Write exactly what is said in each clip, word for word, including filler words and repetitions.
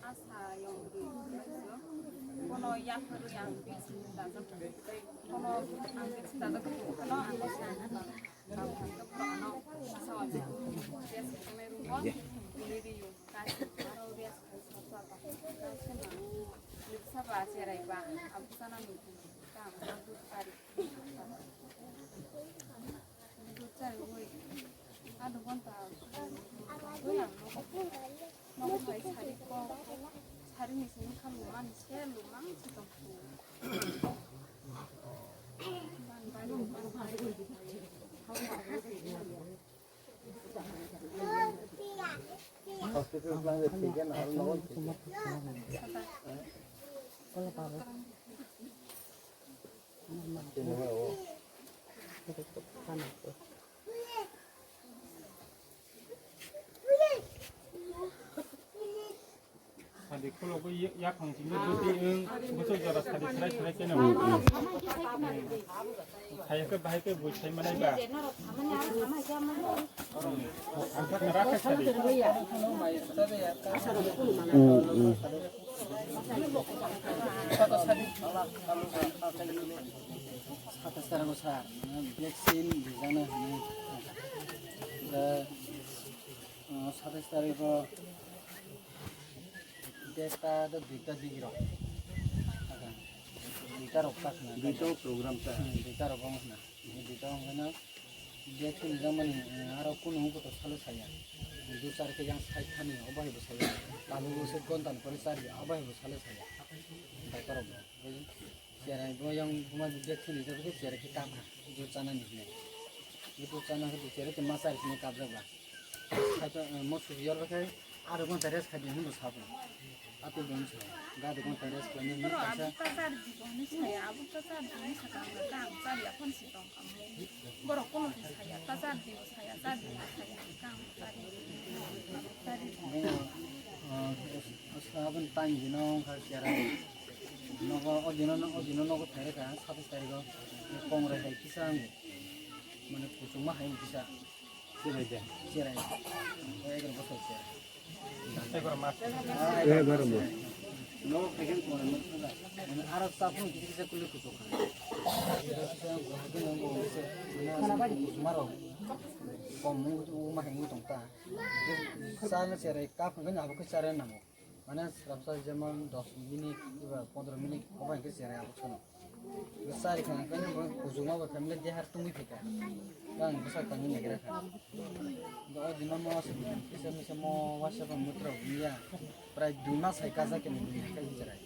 asa yong ri. Kono yaphar yang bisi dajak. Kono ang bisi dajak. Kono ang bisi dajak. Ang bisi dajak. Kono asa wajak. Biasa kami rumah. Ini ri yung. Kasi aro biasa kasi apa? Kasi na. Ini bisa baca rai ba. Aku sana nih. Tam. Aku hari. Hospital plan de tiga na aro no. Sadi khulogwi yaphang simi bwtwi wng bwswk jora sadi khlai khlai khe no. Hai khe bahai khe bui sai manai ba. Rakhe sadi. Satais tarikh o sa, vaccine rijana hwnwi. Da, uh, satais tarikh o deta da duita digi rok. Duita rok ta khna. Duita program ta. Hmm, duita rok wng khna. Duita wng khna. Vaccine rijamani, uh, aro kunu wng kotor salo saya. Dui char khe yang sai thani, obo hai bo saya. Tabuk se gontan pore chari, obo hai bo salo saya. Doctor rok bo. Cherai bo yang buma bek thuni jabo khe cherai khe kapha. Jut chana ni hwnwi. Jut chana khe cherai khe masa ri hwnwi kapjak ba. Khaito, eh, mo sugi yor khe aro gonta rest khai di hwnwi bo sabo. Atu bon sa. Ga de gonta rest khai ni hwnwi Bro, kaisa. Abu ta char di bo hwnwi saya, abu ta char di hwnwi saka ang ta ang char ya phone si tong. Borok kono khe saya, ta char di bo saya, char di bo saya, kang char di. Char di. Bo, ah, sa bon tang di no kha cherai. Nogo, o dino, o dino nogo phaire kha, satais tarikh o. Kongrai hai kisa ang. Mane kuchukma hai kisa. Cherai de. Cherai. O egar bosor cherai. Egar mas. Ah, egar mas. Nogo phaikhe kongrai mas. Mane aro sa phone kisa kisa kuli kuchuk kha. Mane kuchukma rok. Kom wng, wng ma hai wng tong ta. Sa na cherai kap wng khe abo khe cherai nango. Mane swrapsa jemon dos minute eba pondro minute obo hinkhe cherai abo sono. Chari khana khe bo kuchukma bo family dehar tungwi phaikha. Ang bwsak tangwi naikhe rakha. O dino mo kisa misa mo WhatsApp o mutrok niya. Prai dui mas hai kaja khe nini hai khe cherai.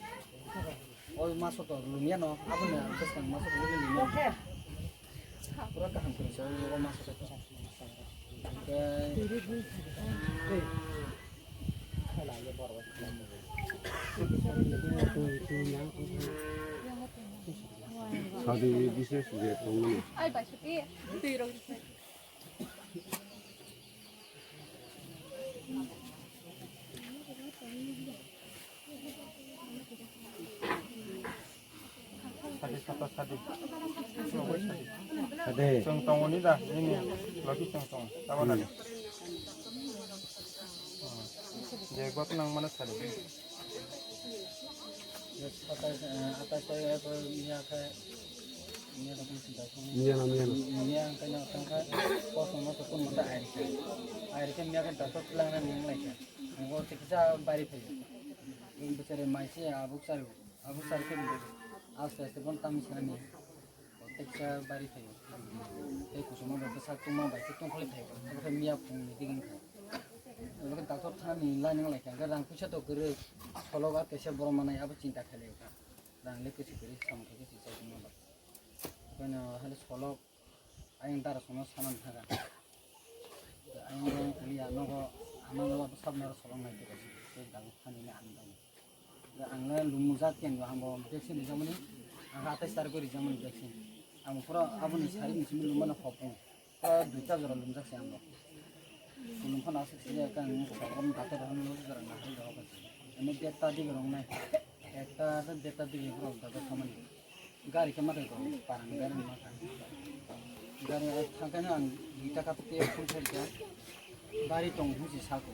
O maso to lumya no, abo ni ang bwskang maso to lumya no. Pura kaham khe se o maso to. Khe, khe la ye bor bor. Tadi bises je tongmani. Sadi, sata, sadi. Sadi. Chwng tongo ni da, nini logi chwng tongo. Tamo na. Hmm. Je gotnang mano sadi. Satais, eh, atais tarik miya khe, miya da kung sida kung. Miya na, miya na. Miya ang kanya tang kha, kosong no sokun mata air khe. Air khe miya khe doctor tlang na ning lai khe. Ngo chikisa bari phayo. Bechare mai se abuk saru, abuk saru khe aste aste bon tam sana ni. Teksa bari phaio. Tei kusuma bai bwsa tungma bai khe tungkholi phaio. Abo khe miya phungni digini kha. Abo khe doctor thani line wng lai kha. Hwnkhe rang puisa to kwrwi, solok a kaisa borok manai abo chinta khe lai kha. Rang le kwchwi kwrwi samung khe kwchwi chai tongma bai. Hwnkhe no hali solok ayang dara songno sanan thaga. Ayang rong kuli anogo, anogo abo sabnaro solok nai tongkha. Tei doctor thani le ang dai. Ang le lumjak khe ang bo vaccine rijak mani, ang atais tarik o rijak mani vaccine. Ang pura aboni sari ni simi lumani hopung. Pura duita jora lumjak se ang bo. Lum phano aswk se khe ang doctor rok no jora nahal rok. Ani deta dige rok nai. Ekta ase deta dige rok doctor khamani. Gari khe matai ko parang gari ma kha. Gari thangkhe ang duita kap te phone khe. Gari tong husi sako.